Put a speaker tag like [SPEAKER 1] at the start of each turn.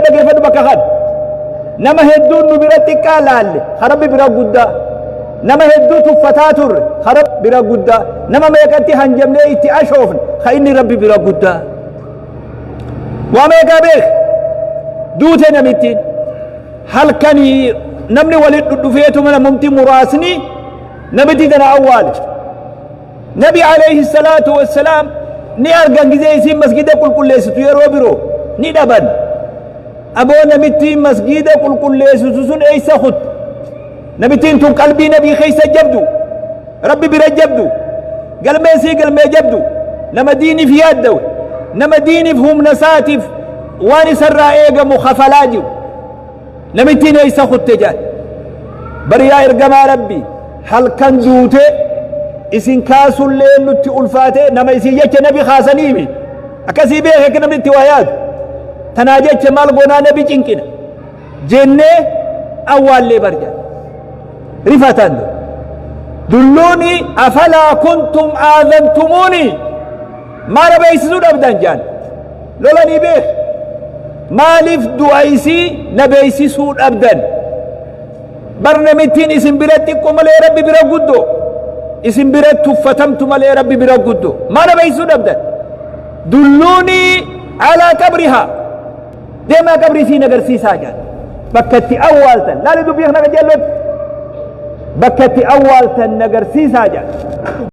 [SPEAKER 1] Dhaggeeffadhu bakka kana. Nama hedduun nu bira xiqqaa laalle, ka Rabbi bira guddaa. Nama hedduu tuffataa turre, ka Rabbi bira guddaa. Nama meeqatti hanjamnee itti ashoofne, ka inni Rabbi bira guddaa. Waa meeqaa beek? Duute namittiin. Halkanii namni walitti dhudhufeetuma namumti muraasni namitti tana awwaale. Nabi alayhi salaatu wassalaam ni argan gizee isiin masgida qulqulleessitu, yeroo biroo ni dhaban. Aboo, namittiin masgida qulqulleessitu sun eeysa kutte? Namittiin tun qalbii nabii keessa jabdu, Rabbi bira jabdu, galmee sii galmee jabdu, nama diiniif yaaddawe, nama diiniif humna isaatiif waan isarraa eegamu kafalaa jiru. Namittiin eeysa kutte jedhan. Bari yaa ergamaa Rabbi, halkan duute, isin kaasullee nutti ulfaate. Nama isin jecha nabi kaasaniimi akkasii beeke akka namni itti waa yaadu. Tanaa jecha maal goonaa, nabi cinqina jennee awwaallee bar jedhan. Rifatan. Dulluuni afalaa kuntum aadantumuuni, maala beeksisuu dhabdan jedhan. Lolanii beek, maaliif du'a isii na beeksisuu dhabdan? Bar namittiin isin bira xiqqo malee Rabbi bira guddoo, isin bira tuffatamtu malee Rabbi bira guddoo, maala beeksisuu dhabdan? Dulluunii alaa qabrihaa, deemaa qabrii isiin agarsiisaa jedhan. Bakka itti awwaaltan laali, dubbii kana qajeellotti bakka itti awwaaltan agarsiisaa jedhan.